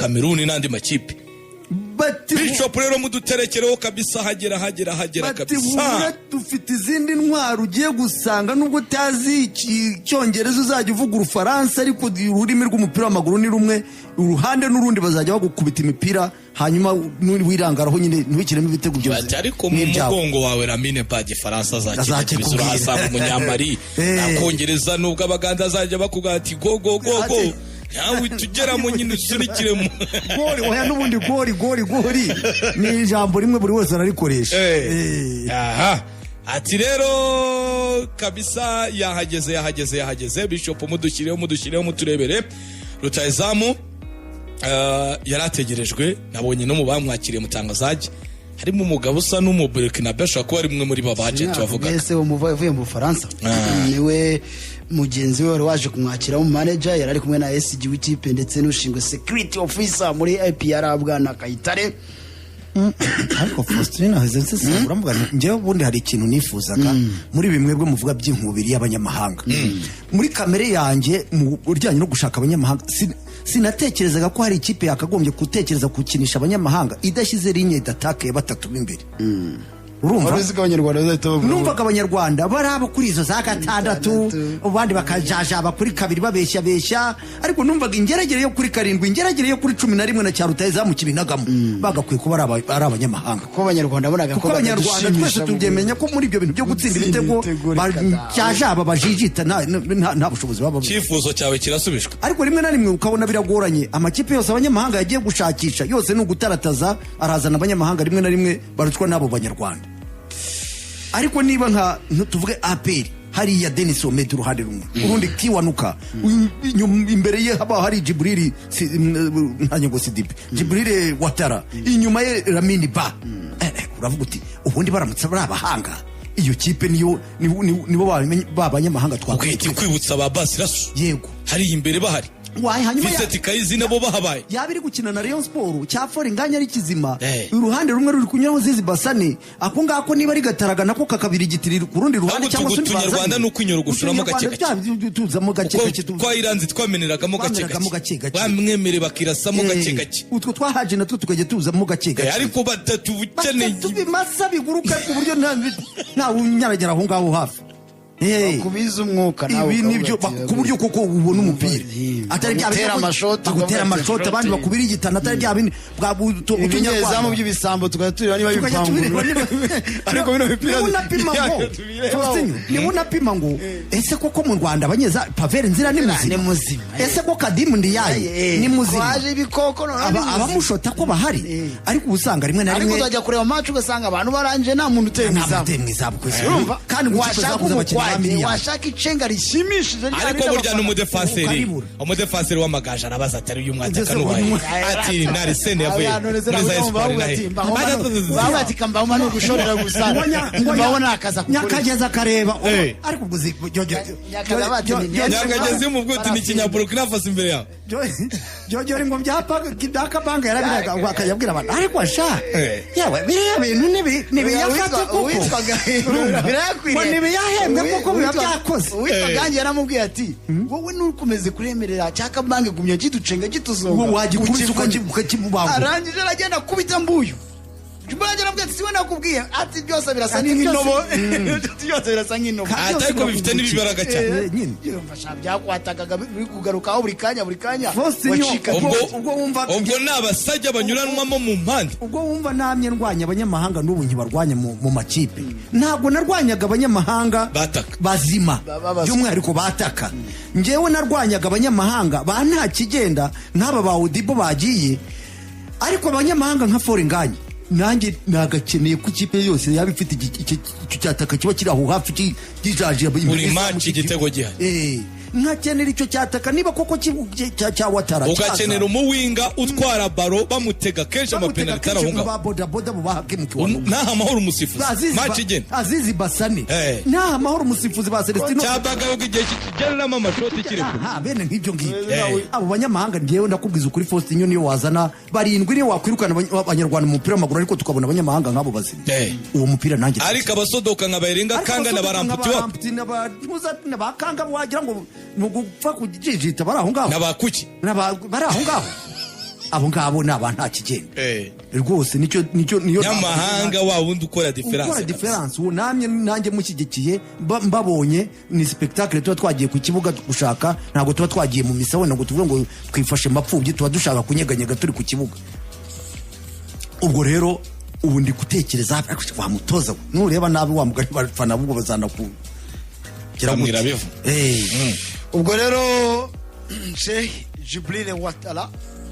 Kameruni n'andi makipe. Bati Bishop rero muduterekereho kabisa, hagera hagera hagera. Bati Kabisa. Humura, dufite izindi ntwaro ugiye gusanga. Nubwo utazi Icyongereza, uzajya uvuga Urufaransa, ariko ururimi rw'umupira w'amaguru ni rumwe. Uruhande n'urundi bazajya bagukubita imipira, hanyuma wirangaraho nyine ntubikiremo ibitego byose. Bati ariko mu N'ibyawe. mugongo wawe Lamine Ba Gifaransa azakina. Azakikubwira. Urahasanga umunyamari nakongereza, nubwo Abaganda azajya bakubwira ati go go go go, nawe tugeramo nyine usunikiremo. Gori, oya, n'ubundi gori gori gori ni ijambo rimwe, buri wese ararikoresha. Aha ati rero kabisa yahageze, yahageze, yahageze. Bishop, mudushyireho, mudushyireho, muturebere rutayizamu. Yari ategerejwe. Nabonye no mu bamwakiriye mutangazaje harimo umugabo usa n'umuburikinabe, ashobora kuba ari umwe muri ba agent bavugaga. Mbese uvuye mu Bufaransa, niwe mugenzi we wari waje kumwakira mu manager, yari ari kumwe na SG w'ikipe ndetse n'ushinzwe security officer muri APR, bwana Kayitare. Ariko Faustin aheze nsesengura, mvuga nti njyewe ubundi hari ikintu nifuzaga muri bimwe bwo muvuga by'inkubiri y'abanyamahanga. Muri kamere yanjye, mu bijyanye no gushaka abanyamahanga, sinatekerezaga ko hari ikipe yakagombye gutekereza gukinisha abanyamahanga idashyize ligne d'attaque ya batatu b'imbere, urumva? Wari uzi ko Abanyarwanda bazahita bavuga? Numvaga Abanyarwanda bari abo kuri izo za gatandatu, Gatandatu. abandi bakajajaba kuri kabiri babeshyabeshya, ariko numvaga ingeragere yo kuri karindwi, ingeragere yo kuri 11 na cya rutahizamu kibinagamo bagakwiye kuba ari abanyamahanga. Kuko Abanyarwanda bonaga Kuko ko Abanyarwanda twese badushimisha tubyemenya ko muri ibyo bintu byo gutsinda Gutsinda ibitego ibitego, reka da. cyajaba bajijita, nta bushobozi baba bafite. Icyifuzo cyawe kirasubijwe. Ariko rimwe na rimwe ukabona biragoranye. Amakipe yose abanyamahanga yagiye gushakisha yose ni ugutarataza, arazana abanyamahanga, rimwe na rimwe barutwa n'abo Banyarwanda. Ariko niba nka tuvuge APR, hariya Denis Omedi uruhande rumwe, urundi Kiwanuka, imbere ye haba hari Jibril ntange ngo Sidibe, Jibril Watara, inyuma ye Lamine Ba. Uravuga uti ubundi baramutse bari abahanga, iyo kipe niyo nibo ba banyamahanga Ugahita twakwiye. kwibutsa ba Basirasu. Yego. Hariya imbere bahari. Wayi, hanyuma Vincent Kayizi nabo bahabaye. Yaba iri gukina na Rayon Sport cya Foringanya ari kizima, uruhande rumwe ruri kunyuraho Zizi Basane, ako ngako niba ari Gataraga nako kakabirigitirira ku rundi ruhande, Ahubwo cyangwa se undi Utunyarwanda bazanye. ni ukwinyogoshoramo gake gake. Utunyarwanda tuzamo gake Kuko gake twayiranze twameneragamo gake. Twameneragamo Gake. gake gake. Bamwemere bakirasamo gake gake. Utwo twahaje natwo tukajya tuzamo gake gake. Ariko batatu ukeneye. Batatu bimasa biguruka ku buryo nta unyaragera aho ngaho hafi. Kubiza umwuka nawe Ibi ukavuga nibyo ati, ku buryo koko ubona umupira atari bya Bagutera amashoti, bagutera ukavuga ati, amashoti, abandi shoti. bakubirigitana, atari bya bindi bwa Ibinyezamu by'ibisambo tukajya tureba niba tukajya bipangura. tubireba Ariko bino bipira niba unapima ngo tubireba. Faustin, niba unapima ngo ese koko mu Rwanda abanyeza Paveri Nzira ni muzima? Ni muzima. Ese ko Kadimu Ndiyaye ni muzima? Kwaje ibikoko noneho ni muzima. Abamushota ko bahari? Ariko uba usanga rimwe na Ariko rimwe uzajya kureba match ugasanga abantu barangije, nta muntu uteye mu nta muntu izamu. uteye mu izamu kwezi. Urumva? Kandi ngo ikipe Washaka zaguze abakinnyi ba umukwaje, miliyari. washaka icenga rishimishije rya Ariko rindi burya abafana. n'umudefanseri Ukaribura. Umudefanseri w'Amagaju arabaza ati uyu mwataka Ese nubaye? Ati Narisene yavuye Aya, none se muri za nabo Espoir bavuga nahe? ati, Mbaho ati mbaho ni ugushorera gusa, mbaho nakaza kugurisha. Nyakagezi akareba ariko ubwo Nyakagezi bati ni Nyakagezi y'umubwo uti ni Ikinyaburukina Faso imbere yawe. Jyojyori ngo byakabanga yarabiraga, ubwo akajya abwira abantu ariko sha yewe biriya bintu ntibiyafate koko. Uwitwaga birayakwiriye. Ngo ntibiyahembwe koko biba byakoze. Uwitwa Gangi yaramubwiye ati wowe nukomeze kuremerera cyaka bange gumya kiducenga kituzonga. Ngo wagikubise Ukivuna. Ukakibangura. Arangije aragenda akubita mbuyu. Jumba aramubwira ati siwe nakubwiye, ati byose birasa Ati n'intobo, byose- byose birasa nk'intobo. Ati ariko bifite n'ibibaraga cyane. Nyine. Yumva sha byakwatagaga biri kugarukaho buri kanya buri kanya. Faustin, Wacika. Ubwo wumva Ubwo ni abasajya banyuranwamo mu mpande. Ubwo wumva namye ndwanya abanyamahanga, n'ubu nkibarwanya mu makipe. Ntabwo narwanyaga abanyamahanga Bataka. bazima, Babaswa. by'umwihariko bataka. Njyewe narwanyaga abanyamahanga ba nta kigenda nk'aba ba Odibo bagiye, ariko abanyamahanga nka Foringanye nanjye nagakeneye ko ikipe yose yaba ifite icyo cyataka kiba kiri aho hafi gijaje. Buri match igitego gihari. Nkakenera icyo cyataka, niba koko cya Watara Ugakenera umuwinger utwara ballon, bamutega kenshi, amapenaliti arahunga. Ba bodaboda bo bahakemukiwe. Naha amahoro umusifuzi, match igenda. Azizi Basane, naha amahoro umusifuzi, ba Celestino. Cyabagaruka igihe kigereramo amashoti kiri kure. Aha, bene nk'ibyo ngibyo. Abo banyamahanga, ngewe ndakubwiza ukuri, Faustin, niyo wazana barindwi, niyo wakwirukana abanyarwanda mu mupira w'amaguru, ariko tukabona abanyamahanga nk'abo bazima, uwo mupira nanjye. Ariko abasodoka nka Bayiringa, Ariko Kanga na abasodoka Baramputi nka wabo. Baramputi na ba Kanga, wagira ngo ni ugupfa kujijita bari aho ngaho. Na bakuki. Bari aho ngaho, abo ngabo ni aba nta kigenda rwose. Nicyo niyo Nyamahanga wa wundi ukora différence. Ukora différence, uwo namye nanjye mushyigikiye. Mbabonye ni spectacle. Tuba twagiye ku kibuga gushaka, ntabwo tuba twagiye mu misa wenda ngo tuvuge ngo twifashe mapfubyi. Tuba dushaka kunyeganyega turi ku kibuga. Ubwo rero ubu ndi gutekereza, ariko wa mutoza we, nureba nabi wa mugani, bafana ubwo bazanakugira. Bamwira bivu. Ubwo rero Sheikh Jibril Watara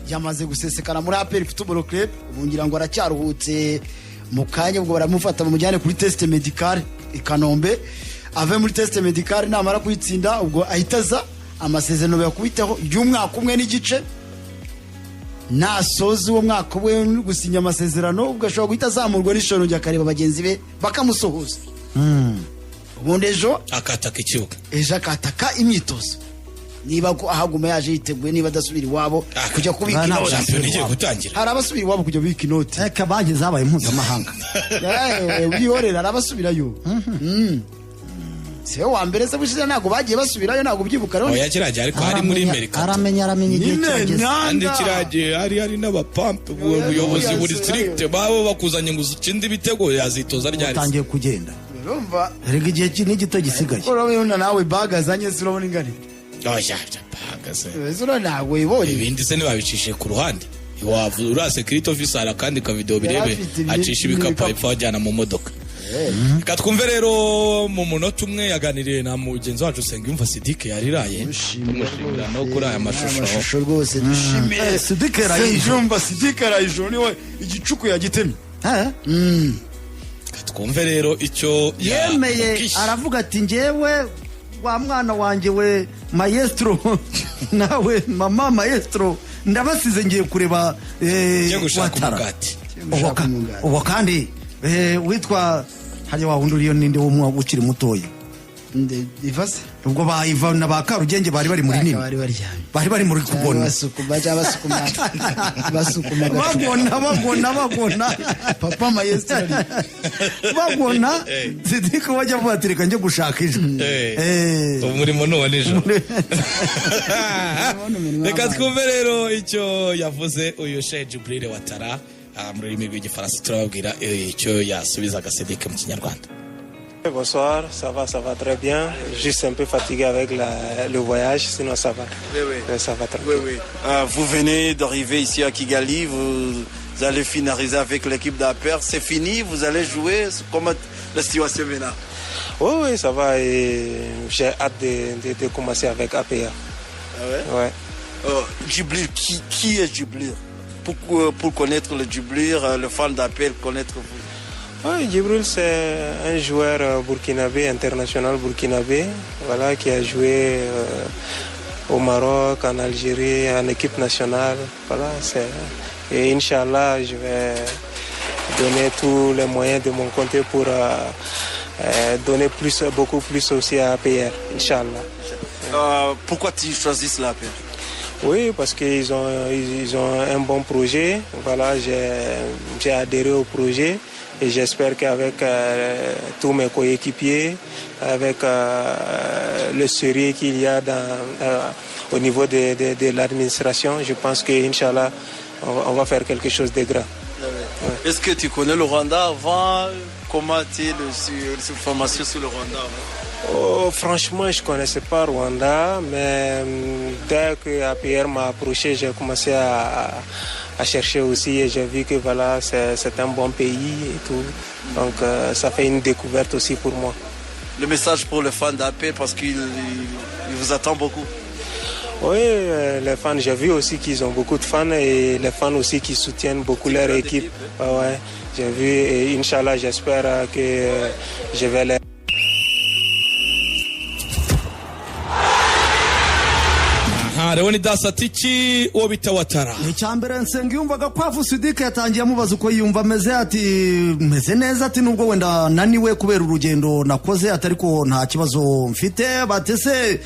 yamaze gusesekara muri APR Football Club. Ubu ngira ngo aracyaruhutse mu kanya, ubwo baramufata bamujyane kuri test médical i Kanombe. Ave muri test médical, namara kuyitsinda ubwo ahita aza, amasezerano bayakubiteho y'umwaka umwe n'igice. Nasoza uwo mwaka umwe gusinya amasezerano, ubwo ashobora guhita azamurwa n'ishoro, akareba bagenzi be bakamusuhuza, ubundi ejo Akataka ikibuga. Ejo akataka imyitozo, niba ko ahaguma yaje yiteguye, niba adasubira iwabo kujya kubika inoti. Shampiyona igiye gutangira. Hari abasubira iwabo kujya kubika inoti. Reka, banki zabaye mpuzamahanga. Byihorera, hari abasubirayo. Si we wa mbere se? Bushize ntabwo bagiye basubirayo? Ntabwo ubyibuka rero? Oya, kiriya gihe ariko hari muri mercato. Aramenya igihe Nyine. kirageze. Kandi Nanda. kiriya gihe hari n'abapampe, ubuyobozi buri strict, babo bakuzanye ngo utsinde ibitego, yazitoza ryari se? Utangiye kugenda. Urumva. Erega igihe ni gito gisigaye. Urabona nawe bag azanye se, urabona ingana? Oya, bahagaze. Ese urabona ntabwo uyibonye? Ibindi se ntibabicishije ku ruhande? Wavu uriya security officer, hari akandi kavideo birebe. Yari afite Acisha ibikapu. ibikapu. Epfo ajyana mu modoka. Reka twumve rero mu munota umwe yaganiriye na mugenzi wacu Nsengiyumva Sidike, yariraye. Tumushimira no kuri aya mashusho. Amashusho rwose dushimire. Sidike yarayije. Nsengiyumva Sidike arayijoro, niwe igicuku yagitemye. Eh? Reka twumve rero icyo Yemeye. yamubwiye. Aravuga ati: "Njyewe wa mwana wanjye we maestro, nawe mama maestro, ndabasize ngiye kureba Ngiye gushaka Watara." umugati. Uwo Umugati. Uwo kandi witwa hariya wa wundi uriyo ninde wo ukiri mutoya? Ivase. Ubwo ba Iva na ba Karugenge bari bari muri nini. Bari baryamye. Bari bari muri kugona. Basukuma cyangwa basukuma agacupa. Bagona, bagona, bagona. Papa maestro Bagona. Sidike wajya avuga ati: "Reka njye gushaka ijwi." Umurimo ni uwa nijoro. Umurimo Reka w'amazi. twumve rero icyo yavuze uyu Sheikh Jibril Watara mu rurimi rw'igifaransa. Turababwira icyo yasubizaga Sidike mu kinyarwanda. Bonsoir, ça va très bien. Juste un peu fatigué avec le voyage, sinon ça va. Oui. Ça va très Oui, bien. oui. Vous venez d'arriver ici à Kigali, vous allez finaliser avec l'équipe d'APR. C'est fini, vous allez jouer. Comment la situation maintenant? Oui, ça va et j'ai hâte de commencer avec APR. Ah ouais? Ouais. Djibril, qui est Djibril? Pour connaître le Djibril, le fan d'APR, connaître vous. Oui, Djibril, c'est un joueur burkinabé, international burkinabé, voilà, qui a joué au Maroc, en Algérie, en équipe nationale. Voilà, et Inch'Allah, je vais donner tous les moyens de mon côté pour donner plus, beaucoup plus aussi à APR, Inch'Allah. Pourquoi tu choisis l'APR? Oui, parce qu'ils ont, ils ont un bon projet. Voilà, j'ai adhéré au projet et j'espère qu'avec tous mes coéquipiers, avec le sérieux qu'il y a au niveau de l'administration, je pense que Inch'Allah, on va faire quelque chose de grand. Est-ce que tu connais le Rwanda avant? Comment tu es sur formation sur le Rwanda avant? Oh, franchement, je ne connaissais pas Rwanda, mais dès que APR m'a approché, j'ai commencé à chercher aussi et j'ai vu que voilà, c'est un bon pays et tout. Donc ça fait une découverte aussi pour moi. Le message pour les fans d'APR, parce qu'ils ils vous attendent beaucoup. Oui, les fans, j'ai vu aussi qu'ils ont beaucoup de fans et les fans aussi qui soutiennent beaucoup leur Grande équipe. Équipe. Ouais, j'ai vu et Inch'Allah, j'espère que je vais les Aha, Leonidas Atiki, uwo bita Watara. Icyambere, Nsenga yumvaga ko Sidike yatangiye amubaza uko yiyumva ameze. Ati meze neza, ati nubwo wenda naniwe kubera urugendo nakoze, ati ariko nta kibazo mfite. Batese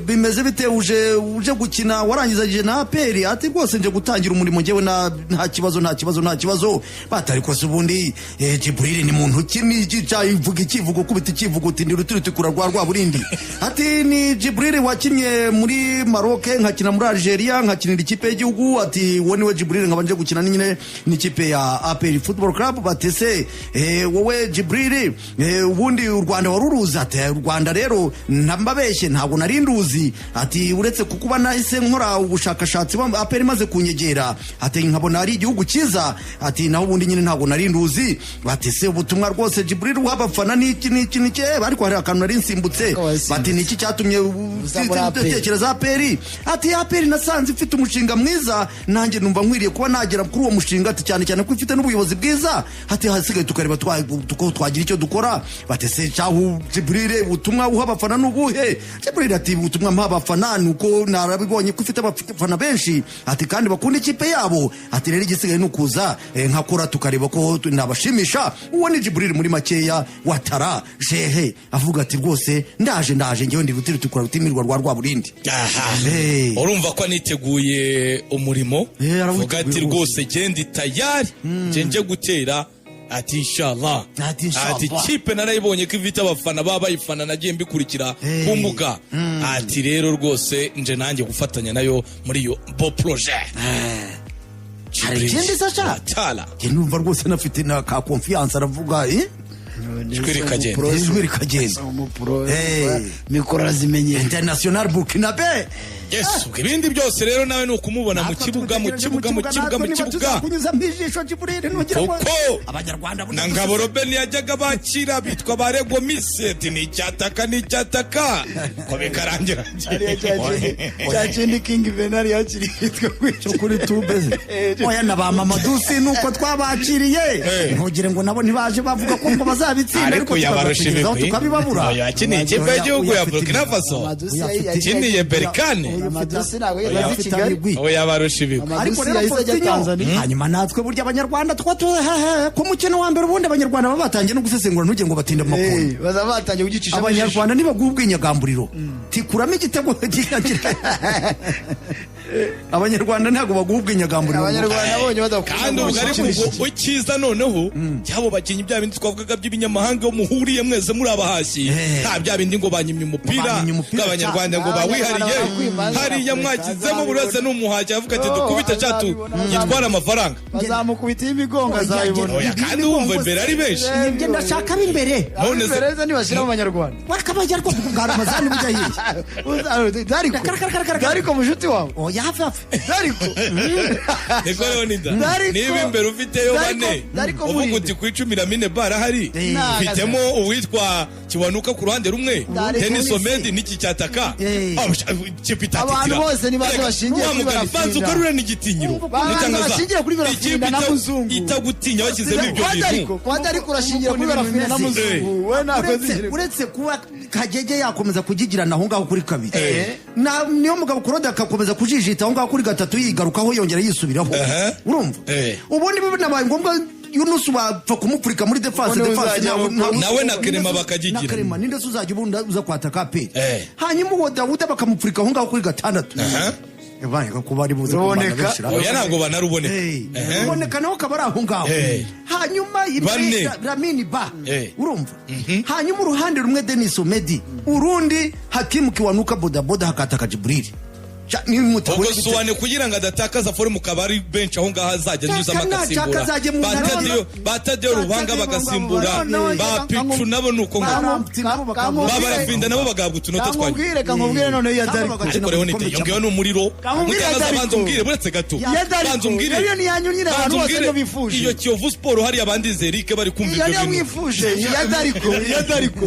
bimeze bite, uje gukina warangizanyije na APR? Ati rwose nje gutangira umurimo njyewe, nta kibazo, nta kibazo, nta kibazo. Bati ariko se ubundi Jibril ni muntu ki? Ni iki cyayivuga ikivugo, kubita ikivugo, uti ndi ruti rwa Rwaburindi. Ati ni Jibril wakinnye muri Maroc, nkakina muri Algeria, nkakinira ikipe y'igihugu. Ati uwo niwe Jibril, nkaba nje gukina nyine n'ikipe ya APR Football Club. Batese wowe Jibril, ubundi u Rwanda waruruzi? Ati u Rwanda rero ndambabeshye ntabwo nari nduzi. Ati uretse kukuba nahise nkora ubushakashatsi APR imaze kunyegera, ati nkabona ari igihugu cyiza, ati naho ubundi nyine ntabwo nari nduzi. Bati se ubutumwa rwose Jibril uha abafana n'iki n'iki n'iki? Ariko hari akantu nari nsimbutse. Ariko wasimbutse. Bati niki cyatumye Uza muri APR? utekereza APR? Ati APR nasanze ifite umushinga mwiza, nanjye numva nkwiriye kuba nagera kuri uwo mushinga, ati cyane cyane ko ifite n'ubuyobozi bwiza, ati hasigaye tukareba ko twagira icyo dukora. Bati se cyahu Jibril, ubutumwa uha abafana ni ubuhe? Jibril ati ubutumwa mpa abafana ni uko narabibonye ko ifite abafana benshi, ati kandi bakunda ikipe yabo, ati rero igisigaye ni ukuza nkakora tukareba ko nabashimisha. Uwo ni Jibril muri makeya Watara jehe, avuga ati rwose ndaje, ndaje ngewe ndi ruti rutukura rutimirwa rwa Rwaburindi. Aha. Hey. Urumva ko aniteguye umurimo. Arawiteguye Vuga ati rwose. Rwose genda tayari nje gutera, ati inshallah. Ati inshallah. Ati kipe narayibonye ko ifite abafana baba bayifana, nagiye mbikurikira Hey. ku mbuga, ati rero rwose nje nanjye gufatanya nayo muri iyo beau projet. Hari ikindi se sha? Watara. Njye numva rwose nafite na ka confiance, aravuga Ijwi rikagenda. Ijwi rikagenda. Umupro. Hey. Mikoro arazimenyera. International Burkinabe. Yes, ubwo ibindi byose rero nawe ni ukumubona mu kibuga, mu kibuga, mu kibuga, mu kibuga. Kunyuzamo ijisho Jibril ntugira ngo Kuko abanyarwanda na Ngabo Robben yajyaga bakira bitwa ba Rego Miseti, ni icyataka, ni icyataka ko bikarangira. Hariya cya kindi King Venal yakiriye yitwa cyo kuri tube ze. Oya, na ba Mama Dusi nuko twabakiriye, ntugire ngo nabo ntibaje bavuga ko ngo bazabitsinda, ariko yabarusha tukabategerezaho ibigwi. tukabibabura. Oya, yakiniye ikipe y'igihugu ya Burkina Faso, yakiniye Berkane. Amadusi ntabwo yari azi Kigali. Oya, yabarusha ibigwi. Ariko Amadusi rero yahise ajya Faustinho, Tanzania. Hanyuma natwe burya abanyarwanda twa ku mukino wa mbere, ubundi abanyarwanda baba batangiye no gusesengura, ntugire ngo batinde mu makundi. Bazaba batangiye kugicisha. Abanyarwanda nibaguha ubwinyagamburiro tikuramo igitego, abanyarwanda ntabwo baguha ubwinyagamburiro. Abanyarwanda bonye badakunda. Kandi ubwo ariko ubwo ukiza noneho byabo bakinnyi, bya bindi twavugaga by'ibinyamahanga, iyo muhuriye mwese muri abahashyi, nta bya bindi ngo banyimye umupira, Banyimye umupira, bw'abanyarwanda ngo Abanyarwanda bawihariye barakwima, hariya, mwakizemo buri wese ni umuhashyi, avuga ati Oh, dukubite catu azabibona, gitwara amafaranga. Bazamukubita imigongo azayibona. Oya, kandi wumva imbere ari benshi. Ibyo ndashaka b'imbere. None se- Ab'imbere ntibashyiramo abanyarwanda. Wakabajyarwa bwa Ramazani bujya hirya. Dariko. Kara. Dariko mushuti wawe. Oya, hafi hafi. Dariko. Niko Leonida, Dariko- niba imbere ufiteyo bane, Dariko uvuga Murinde. uti ku 10 Lamine barahari, mfitemo uwitwa Kiwanuka ku ruhande rumwe, Dariko Denis Murinde. Omedi n'iki cyataka. Ikipe Abantu itatikira. bose nibaze Reka, bashingiye wa kuri mugani, Barafinda. banza ugarure n'igitinyiro. Banza Mutangaza, bashingiye kuri Barafinda ikipe na Muzungu. itagutinya bashyizemo ibyo Kwa bintu. Dariko, kwa Dariko urashingira kuri Barafinda na Muzungu. We ntabwo Uretse kuba Kagege yakomeza kugigirana aho ngaho kuri kabiri, niyo mugabo Claude akakomeza kujijita aho ngaho kuri gatatu, yigarukaho yongera yisubiraho. Urumva, ubundi binabaye ngombwa Yunusu bapfa kumupfurika muri defense. Ubundi Defense uzajya Nawe na Clement bakagigira. Na Clement ninde se uzajya ubundi uza kwataka APR? Eh. Hanyuma uwo Dawuda bakamupfurika aho ngaho kuri gatandatu. Baye kuba ari buze Ruboneka. kubana benshi ra. Oya, ntabwo banaruboneka. Ruboneka nawe akaba ari aho ngaho. Hanyuma imbere Bane. Lamini Ba. Urumva, hanyuma uruhande rumwe Denis Omedi, urundi Hakimu Kiwanuka bodaboda, hakataka Jibril. Ubwo Suwane kugira ngo adatakaza forme ukaba ari benshi aho ngaho azajya anyuzamo Cyaka agasimbura. cyaka azajya mu Ba ntara. Tadeyo Ruhanga bagasimbura, ba Picu nabo ni uko ngo ba Barafinda nabo bagahabwa utunota twanyu. Kankubwire noneho iya Dariko. Ariko rero nite yongeyeho ni umuriro. Kankubwire Mutangaza, Dariko. banza umbwire buretse gato. Iya Dariko. Banza umbwire. Iyo ni yanyu nyine, Banza abantu bose umbwire, niyo bifuje. Iyo Kiyovu Sport hariya bandize Eric bari kumva Iyo ibyo niyo bintu. mwifuje, iya Dariko, iya Dariko,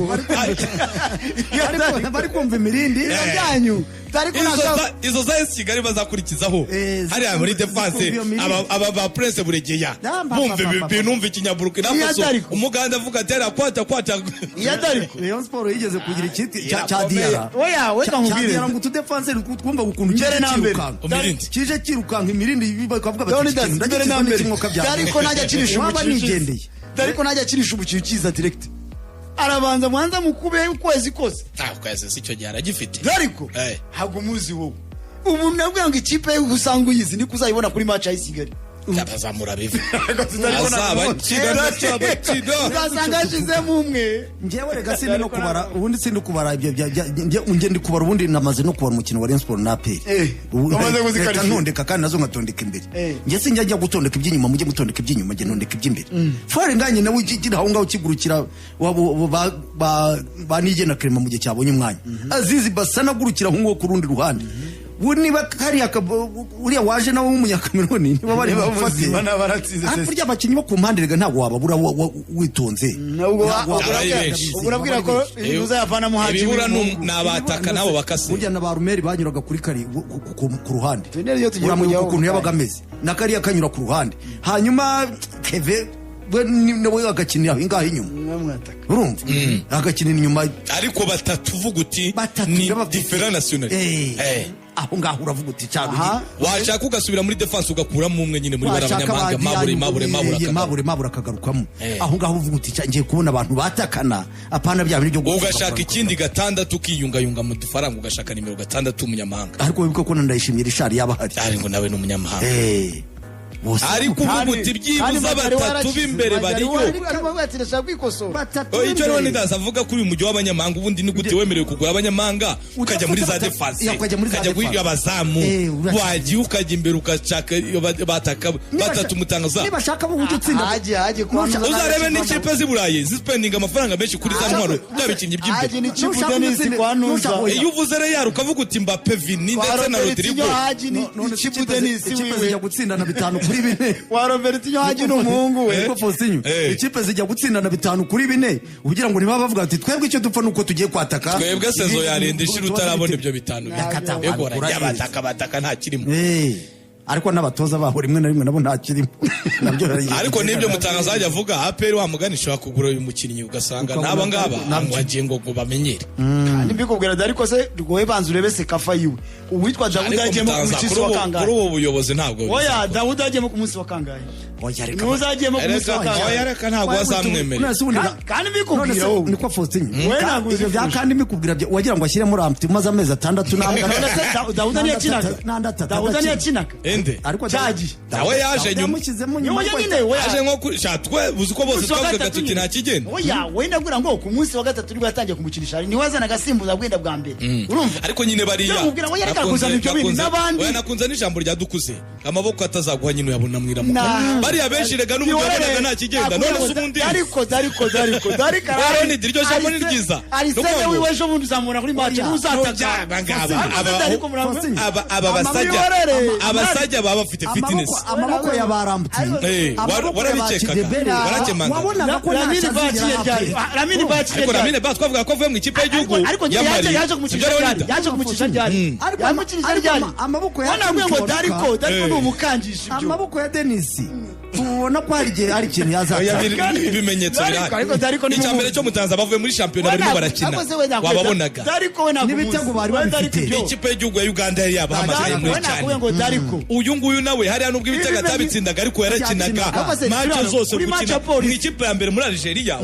iya Dariko. Bari kumva imirindi. Iyo byanyu Dariko Izo nashaka. Izo za AS Kigali bazakurikizaho hariya muri défense, zikumva iyo mirindi. Aba ba Prince Buregeya Ba, bumva ba, ba. ibintu, ikinyaburukina Iya Faso, Dariko. umuganda avuga ati hariya kwata kwata. Iya Dariko. Rayon Sport yigeze kugira ikipe cya Irakomeye. Diarra. Oya, we Cya nkubwire. Diarra, ngo utudefanse twumva ukuntu Mbere kije na mbere. kirukanka. Imirindi. Kije kirukanka imirindi, bakavuga bati Leonidas, iki kintu mbere na ndagikizwa mbere. n'ikimwuka bya Dariko najya akinisha Waba umukino ukiza. nigendeye. Dariko najya akinisha umukino ukiza direct, arabanza mwanza mukube ukwezi kose. Nta kwezi si icyo gihe aragifite. Dariko ntabwo muzi wowe. Ubu nabwo ngo ikipe ye usanga uyizi, niko uzayibona kuri match ya Kigali. Abazamura biva azaba akina, azaba akina. Uzasanga yashizemo umwe. Njyewe rega sindi no kubara ubundi, sindi kubara ibyo njye ndi kubara ubundi, namaze no kubara umukino wa Rayon Sport na APR. Ubu Wamaze kuzikarifiya. reka ntondeka kandi nazo nkatondeka imbere. Njye sinjya njya gutondeka iby'inyuma, mujye mutondeka iby'inyuma, njye ntondeka iby'imbere. Fare nganye nawe ukigira aho ngaho ukigurukira ba Nige na Clement mu gihe cyabonye umwanya. Azizi Basana agurukira aho ngaho ku rundi ruhande. We niba kariya uriya waje nawe w'umunyakameruni niba bari Niba bamufate. muzima n'abaratsinze Ah, burya abakinnyi bo ku mpande rega ntabwo wababura witonze. Nubwo Ntabwo wabura. Ari benshi. Ubwo urabwira ko uzayavanamo Haji Ibibura w'umuhungu. ni abataka nabo bakase. Burya na ba Rumeri banyuraga kuri kari ku ruhande. Tuneri iyo tugiye Uramwibuka kujyaho ukuntu yabaga mu ameze, na kariya kanyura ku ruhande, hanyuma Keve we nawe agakinira aho ngaho inyuma. Mwataka. Urumva agakinira inyuma. Ariko batatu uvuga uti Batatu ni baba bafite- différent nationalité. Aho ngaho uravuga uti cyane. Aha. Washaka ugasubira muri défense ugakuramo umwe nyine muri bariya Washaka banyamahanga, ba Mabure, Mabure, Mabure akagaruka. Mabure, Mabure akagarukamo. Eh. Aho ngaho uvuga uti ngiye kubona abantu batakana, apana bya bintu byo Ugashaka ikindi gatandatu, ukiyungayunga mu dufaranga, ugashaka nimero 6 umunyamahanga. Ariko wibuke ko na Ndayishimiye Richard yaba ahari. Ari ngo nawe ni umunyamahanga. Bose. Ariko uvuga uti byibuze batatu b'imbere bariyo. Batatu Oh, icyo b'imbere. Leonidas avuga kuri uyu mujyi w'abanyamahanga, ubundi ni gute wemerewe kugura abanyamahanga ukajya muri za Udafite défense, Ya, ukajya muri za ukajya guhiga défense. abazamu, wagiye ukajya imbere ugashaka iyo bataka batatu mutangaza. Niba shaka bo ujya utsinda. Haji kwa Uzarebe n'ikipe z'i Burayi zisipendinga amafaranga menshi kuri za ntwaro, bya bikinnyi by'imbere. Haji ni Chibu Nushaka Denis utsinda- kwa Nunza. nushaka- Iyo uvuze Real ukavuga uti Mbappe, Vini Kwa ndetse na Robertinho Rodrigo. Haji ni None ni se Chibu ikipe Denis ikipe wiwe. zijya gutsindana 5-4. Kwa Robertinho Haji ni umuhungu we. Niko Faustin, ikipe zijya gutsindana 5-4, ugira ngo ntibaba bavuga ati twebwe icyo dupfa nuko tugiye kwataka. Twebwe saison yarinda ishira utarabona ibyo bitanu. Yakata, Yego, wabikura barajya neza. bataka bataka nta kirimo. Ariko n'abatoza baho rimwe na rimwe nabo nta kirimo nabyo. Ariko n'ibyo mutangaza ajya avuga, APR wa mugani ishobora kugura uyu mukinnyi ugasanga Ukabona n'aba ngaba nabyo. wagiye ngo bamenyere. Kandi mbikubwira, ariko se rwowe banza urebe CECAFA yiwe, uwitwa Dawudi Ariko agiyemo ku mutangaza, munsi kuri wa ubu kangahe? kuri ubu buyobozi ntabwo Oya, bizakora. Dawudi agiyemo ku munsi wa kangahe? Oya, reka. Ntuzagiyemo ku munsi wa Reka, oya, kangahe? reka, ntabwo bazamwemerera. None se ubundi Kandi mbikubwira none se wowe. niko Faustin, Wowe ntabwo ibyo bya uzifuje. kandi mbikubwira wagira ngo ashyiremo Ramti umaze amezi 6 None se Dawuda ntiyakinaga? N'andi atatu Dawuda adakina. ntiyakinaga? Ende. Ariko Cyagiye. Nawe yaje Dawudi nyuma. yamushyizemo nyuma. Oya nyine, oya. Aje nko kuri sha twe uzi ko bose Munsi wa twavugaga gatatu tuti nyine. nta kigenda. Oya, wenda mbwira ngo ku munsi wa gatatu nibwo yatangiye kumukinisha, niwe wazanaga asimbuza bwenda bwa mbere, urumva? Ariko nyine bariya Ndamubwira ngo yareka kuzana ibyo bintu n'abandi. Oya, nakunze n'ijambo rya Dukuze, amaboko atazaguha nyine uyabona mwiramuka. Bariya benshi rega n'ubu yabonaga nta kigenda, none se ubundi Ariko dariko dariko dariko Oya, Ronid, iryo jambo ni ryiza. Arisene Ni ukuvuga ngo- wiwe ejo bundi uzamubona kuri match Oya. ntuzataka. Aba ngaba, Ariko Dariko Faustin. aba basajya Amaboko- abasajya baba bafite fitness. Amaboko ya barambuti, amaboko ya ba Warabikekaga, Kidebere, warakemangaga. wabonaga ko Lamine ntacyo Baciye azigera ryari? APR. Lamine Baciye Ariko ryari? Lamine Ba twavuga ko avuye mu ikipe y'igihugu Ariko ya Mali. yaje kumukinisha Sibyo, ryari? Leonidas? Yaje kumukinisha ryari? Ariko Yamukinisha ariko ryari? amaboko ya Hano nakubwiye ngo Toni Dariko Kroos. Dariko ni umukangisha ibyo. Amaboko ya Denisi tubona ko hari igihe hari ikintu Oya, yazatanga. ibimenyetso Ariko- ariko Dariko ni birahari. Icya mbere mubi. cyo mutanza, bavuye muri shampiyona barimo barakina, wababonaga. Dariko we ntabwo N'ibitego umuzi. bari We babifite. Dariko ibyo. Ikipe y'igihugu ya Uganda yari yabahamagaye Dariko muri we cyane. nakubwiye ngo Dariko Uyu nguyu nawe hariya nubwo ibitego atabitsindaga ariko yarakinaga Ariko se, match Sirano, zose kuri match gukina ya Police. mu ikipe ya mbere muri Algeria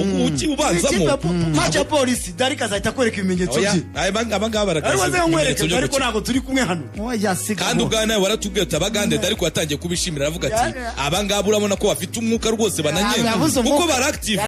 ubanzamo. Match ya Polisi Dariko azahita akwereka ibimenyetso Oya, bye. aba ngaba Ariko baragaragaza se nkwereke ibimenyetso byo Dariko, gukina. ntabwo turi kumwe hano. Oya, siga Kandi bo. ubwa nawe waratubwiye uti abagande, Dariko yatangiye kubishimira aravuga ati Ya- aba ngaba urabona ko bafite umwuka rwose, bananyenga Yabuze kuko umwuka. bari active.